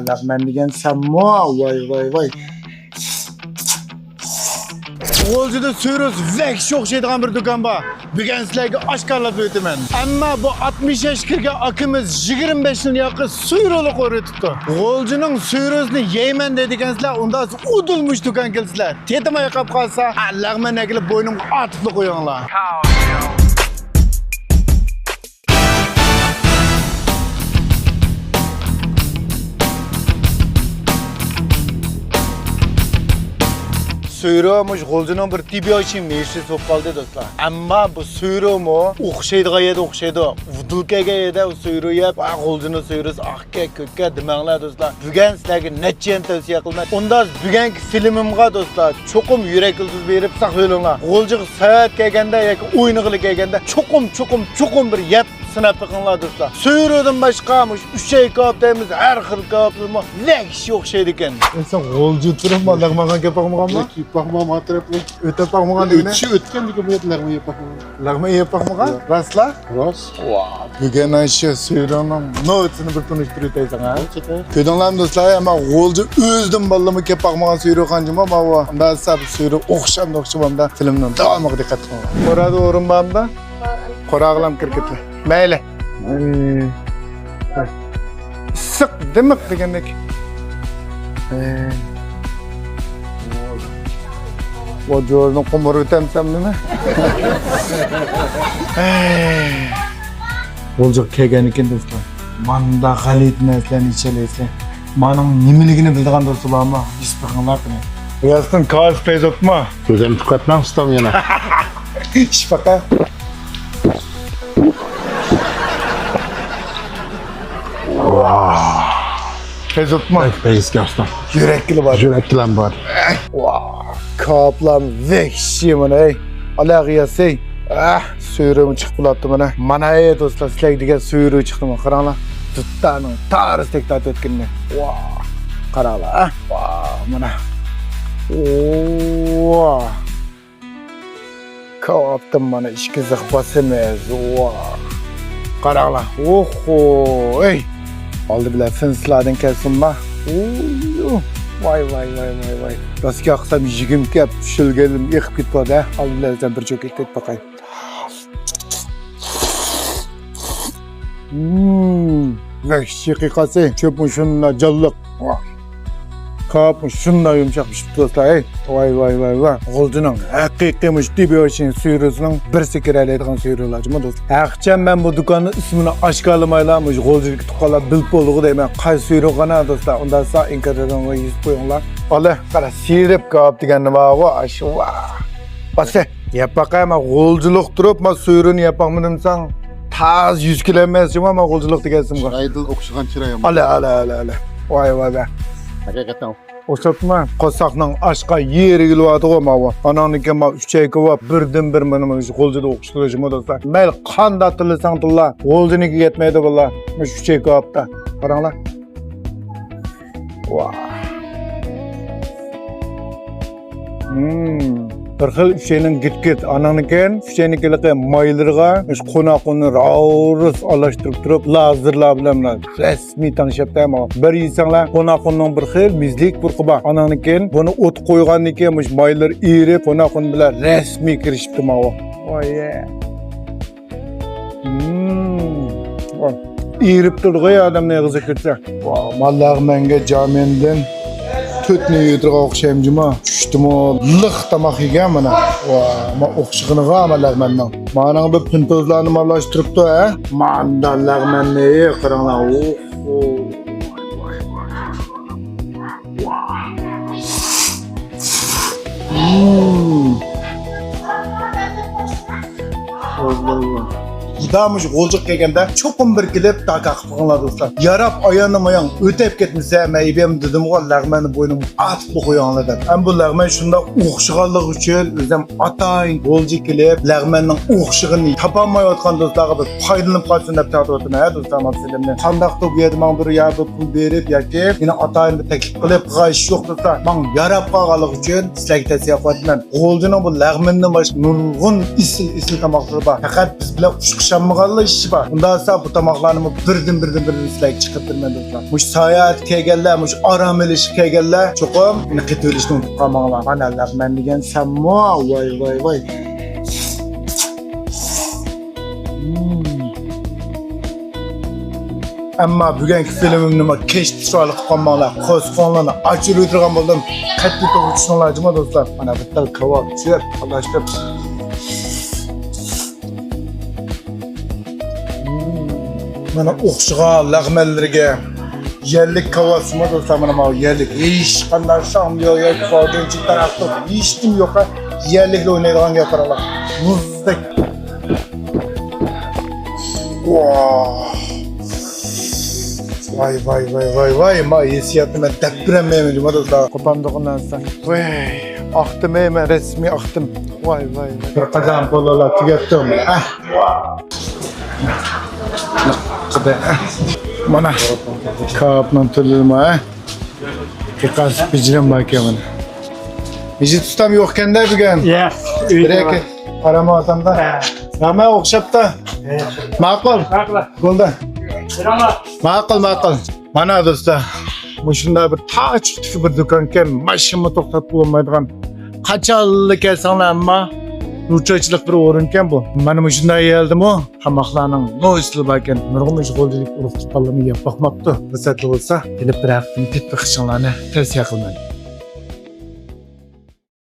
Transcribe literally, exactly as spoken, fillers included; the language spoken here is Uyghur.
لەغمەن دېگەن سەنمۇ؟ ۋاي، ۋاي، ۋاي. غۇلجىدا سۇيرۇس ۋەھشىي ئوخشايدىغان بىر دۇكان بار. بۈگۈن سىلەرگە ئاشكارىلاپ ئۆتىمەن. ئەمما بۇ ئاتمىش ياشقا كىرگەن ئاكىمىز يىگىرمە بەش يىلدىن ياقى سۇيرۇلۇق ئۆرۈتۈپتۇ. غۇلجىنىڭ سۇيرۇسىنى يەيمەن دەيدىكەنسىلەر، ئۇنداق ئۇدۇل مۇشۇ دۇكان كېلىسىلەر. تېتىماي قاپ قالسا، ھە، لەغمەن ئەكېلىپ بوينۇمغا ئارتىپلا قويۇڭلار. سۇيرۇ مۇشۇ غۇلجىنىڭ بىر تىبىياچى مېۋىسى بولۇپ قالدى، دوستلار. ئەمما بۇ سۇيرۇمۇ ئوخشايدىغان يەردە ئوخشايدۇ. ئۇدۇل كەلگەن يەردە ئۇ سۇيرۇ يەپ، ۋا، غۇلجىنىڭ سۇيرۇسى ئاق ئاكا، كۆككە دېمەڭلار، دوستلار. بۈگۈن سىلەرگە نەچچە يەرنى تەۋسىيە قىلىمەن. ئۇنداز بۈگۈنكى فىلىمىمغا، دوستلار، چوقۇم يۈرەك يۇلتۇز بېرىپ ساقلىۋېلىڭلار. غۇلجىغا ساياھەتكە كەلگەندە ياكى ئوينىغىلى كەلگەندە چوقۇم، چوقۇم، چوقۇم بىر يەپ سىناپ بېقىڭلار، دوستلار. سۇيرۇدىن باشقا مۇشۇ ئۈچەي كاۋاپ دەيمىز، ھەر خىل كاۋاپلىرىمۇ ۋەھشىي ئوخشايدىكەن. ئە، سەن غۇلجىدا تۇرۇپمۇ لەغمەنغا كەپ باقمىغانمۇ؟ ياق، يەپ باقمىغان، ما تەرەپنى. ئۆتۈپ باقمىغان دېگىنە؟ ئۆتۈشى ئۆتكەن، لېكىن بۇ يەردە لەغمەن يەپ باقمىغان. لەغمەن يەپ باقمىغان؟ ياق. راستلا؟ راست. ۋا، بۈگۈن شۇ سۇيرۇنىڭ نۆۋىتىنى بىر تونۇشتۇرۇپ ئۆتەيسەن، ھە؟ كۆردۈڭلارمۇ دوستلار، ئەمما غۇلجا ئۆزىدىن بالىلىرىمۇ كەپ باقمىغان سۇيرۇ خانجىما، ماۋۇ. ئۇنداق دېسە، بۇ سۇيرۇ ئوخشامدۇ ئوخشىمامدا، فىلىمنىڭ داۋامىغا دىققەت قىلىڭلار. قورادا ئورۇن بارمىدا؟ قوراغىلام كىرىپ كېتىلە. مەيلى. ئىسسىق، دىمىق دېگەندەك. ۋاجۇرنى قومۇرۇۋېتەمسەن نېمە؟ غۇلجىغا كەلگەنىكەن دوستلار. ماندا غەلىتە نەرسىلەرنى ئىچەلەيسىلەر. مانىڭ نېمىلىكىنى بىلىدىغان دوستلار بارمۇ؟ ھېس بېقىڭلار قېنى. ياسىن، كاۋىسى پەيزوپما؟ كۆزۈمنى تۇقاتماڭ ئۇستام يەنە. ئىش باقا. پەيزوپما؟ بەك پەيزكەن ئۇستام. يۈرەككىلا بار. يۈرەككىلەم بار. ۋا، كاۋاپلام ۋەھشىي مانا، ئەي. ئالاغا ياسەي. ئاھ، سۈيرۈم چىقىپ بولاتتى مانا. مانا ئەي دوستلار، سىلەرگە دېگەن سۈيرۈ چىقتى مانا. قاراڭلار. دۇتارنىڭ تارىسىدەك تارتىۋەتكىنىنى. ۋا، قاراڭلار، ھە؟ ۋا، مانا. ۋا. كاۋاپتىن مانا ئىككى زىخ باسىمىز. ۋا. قاراڭلار. ئوھو، ئەي. ئالدى بىلەن فىنسلاردىن كەلسۇنما. ئوي، ۋاي، ۋاي، ۋاي، ۋاي، ۋاي. راستىنى قىلسام يېگۈم كەپ، شۆلگىلىرىم ئېقىپ كېتىپ بارىدۇ، ھە؟ ئالدى بىلەن بىر چۆكۈپ كېتىپ باقاي. مم، ۋەھشىي قىيقاسى، چۆپمۇ شۇنداق جانلىق. كاۋاپمۇ شۇنداق يۇمشاق پىشىپتۇ دوستلار، ھەي. ۋاي، ۋاي، ۋاي، ۋاي. غۇلجىنىڭ ھەقىقىي مۇشۇ تىبىياچىنىڭ سۈيرۈسىنىڭ بىرسى كىرەلەيدىغان سۈيرۈلەر جۇمۇ دوستلار. ھەقىچان مەن بۇ دۇكاننىڭ ئىسمىنى ئاشكارىلىمايلا، مۇشۇ غۇلجىدىكى تۇغقانلار بىلىپ بولىدىغۇ دەيمەن. قايسى سۈيرۈ قانا دوستلار؟ ئۇنداق دېسە ئىنكاس دېتالىغا يېزىپ قويۇڭلار. ئالە، قارا، سىيرىپ كاۋاپ دېگەن نېمە؟ ۋا، ئاشۇ، ۋا. باسە. يەپ باقاي، مەن غۇلجىلىق تۇرۇپ، مەن سۈيرۈنى يەپ باقمىدىم دېسەڭ، تازا يۈز كېلەلمەس جۇمۇ، مەن غۇلجىلىق دېگەنسىمغا. چىرايدىن ئوخشىغان چىراي ئەمما. ئالە، ئالە، ئالە، ئالە. ۋاي، ۋاي، ۋاي. ھەقىقەتەن. ئوخشاپتىما؟ قورساقنىڭ ئاچقان يېرى كېلىۋاتىدىغۇ ماۋۇ. ئاناڭدىن كېيىن ماۋۇ ئۈچەي كاۋاپ بىردىن بىر مېنىڭ مۇشۇ غۇلجىدا ئوخشىتىلىشىمۇ دوستلار. مەيلى قانداق تىللىساڭ تىللا، غۇلجىنىڭكى يەتمەيدۇ باللا. مۇشۇ ئۈچەي كاۋاپتا. قاراڭلار. ۋاھ. مم. بىر خىل ئۈچەينىڭ گىت-گىت، ئانىڭدىن كېيىن ئۈچەينىڭ ھېلىقى مايلىرىغا مۇشۇ قوناق ئۇننى راۋۇرۇس ئارىلاشتۇرۇپ تۇرۇپ، لازېرلار بىلەن مانا رەسمىي تەڭشەپتۇ ماڭا. بىر يېسەڭلار، قوناق ئۇننىڭ بىر خىل مېزىلىك پۇرىقى بار. ئانىڭدىن كېيىن بۇنى ئوتقا قويغاندىن كېيىن مۇشۇ مايلىرى ئېرىپ، قوناق ئۇن بىلەن رەسمىي كىرىشىپتۇ ماۋۇ. ۋاي. مم. ئېرىپ تۇرىدىغۇ ئادەمنىڭ ئېغىزىغا كىرسە. ۋا، ما لەغمەنگە جامىندىن تۆت نۆۋەت يېتىدىغان ئوخشايمۇ جۇما. چۈشتىمۇ لىق تاماق يېگەن مانا. ۋا، ما ئوخشىغىنىغا ما لەغمەننىڭ. مانىڭ بىر پىنتوزلارنى مالاشتۇرۇپتۇ، ھە؟ ماندا لەغمەننى قاراڭلار. ئوھو. مم. مۇدام مۇشۇ غۇلجىغا كەلگەندە چوقۇم بىر كېلىپ داكا قىلىپ بېقىڭلار دوستلار. ياراپ ئاياننى ماياڭ ئۆتەپ كەتمىسە، مەن ئەيىبىم دېدىمغۇ، لەغمەننى بوينۇمغا ئارتىپلا قويۇڭلار دەپ. ئەمما بۇ لەغمەن شۇنداق ئوخشىغانلىقى ئۈچۈن ئۆزۈم ئاتايىن غۇلجىغا كېلىپ لەغمەننىڭ ئوخشىغىنى تاپالمايۋاتقان دوستلارغا بىر پايدىلىنىپ قالسۇن دەپ تارتىۋاتىمەن ھە دوستلار، مانا فىلىمنى. قانداقتۇر بۇ يەردە ماڭا بىر يا بىر پۇل بېرىپ ياكى مېنى ئاتايىن بىر تەكلىپ قىلىپ قىلغان ئىش يوق دوستلار. ماڭا ياراپ قالغانلىقى ئۈچۈن سىلەرگە تەۋسىيە قىلىۋاتىمەن. غۇلجىنىڭ بۇ لەغمىنىدىن باشقا نۇرغۇن ئېسىل، ئېسىل تاماقلىرى بار. پەقەت بىز بىلەن ئۇچقا قالمىغانلا ئىشى بار. ئۇنداق بولسا بۇ تاماقلارنىمۇ بىردىن، بىردىن، بىردىن سىلەرگە چىقىرىپ بېرىمەن دوستلار. مۇشۇ ساياھەتكە كەلگەنلەر، مۇشۇ ئارام ئېلىشقا كەلگەنلەر چوقۇم مېنى قېتىۋېلىشنى ئۇنتۇپ قالماڭلار. مانا لەغمەن دېگەن سەنمۇ؟ ۋاي، ۋاي، ۋاي. مم. ئەمما بۈگۈنكى فىلىمىمنى كەچتە شۇ قىلىپ قالماڭلار. قورسىقىڭلارنى ئاچۇرۇۋېتىدىغان بولدۇم. قەتئىي توغرا چۈشىنىڭلار جۇمۇ دوستلار. مانا بىر تال كاۋاپ، چۆپ، تالاشتۇرۇپ. مانا ئوخشىغان لەغمەنلىرىگە يەرلىك كاۋاپ جۇمۇ دوستلار. مانا ماۋۇ يەرلىك. ھېچقانداق شاڭيو ياكى فاۋجىنچى تەرەققىي ھېچنېمە يوق. يەرلىكلەر ئوينايدىغان گەپ قاراڭلار. مۇزدەك. ۋاي، ۋاي، ۋاي، ۋاي، ۋاي، ما ھېسسىياتنى مەن دەپ بېرەلمەيمەن جۇمۇ دوستلار. قوپامدىغان نەرسە. ۋاي، ئاقتىم، ئەي، مەن رەسمىي ئاقتىم. ۋاي، ۋاي، ۋاي. بىر قازان پولۇلا تۈگەتتىم. ئەھ. مانا كاۋاپنىڭ تۈرلىرى ما، ئە. قىقاس بېجىرىم باركەن مانا. ھېجىت ئۇستام يوقكەن-دە بۈگۈن. يا، بىر ئۆيدە ئىككى بار. قارىماي ئاتامدا. ھە. رەھمەت، ئوخشاپتۇ. ھە. ماقۇل. ماقۇل. بولدى. رەھمەت. ماقۇل، ماقۇل. مانا دوستلار، مۇشۇنداق بىر تاغ چۈشتىكى بىر دۇكانكەن، ماشىنىمۇ توختاتقىلى بولمايدىغان. قاچانلا كەلسەڭلار ئەمما روچاچىلىق بىر ئورۇنكەن بۇ. مانا مۇشۇنداق يەردىمۇ تاماقلارنىڭ نوچىلىرى باركەن. نۇرغۇن مەشغۇلچىلىك ئۇرۇق تۇغقانلىرىمۇ يەپ باقماپتۇ. پۇرسەتلا بولسا كېلىپ بىر ھەقتىن تېتىپ بېقىشىڭلارنى تەۋسىيە قىلىمەن.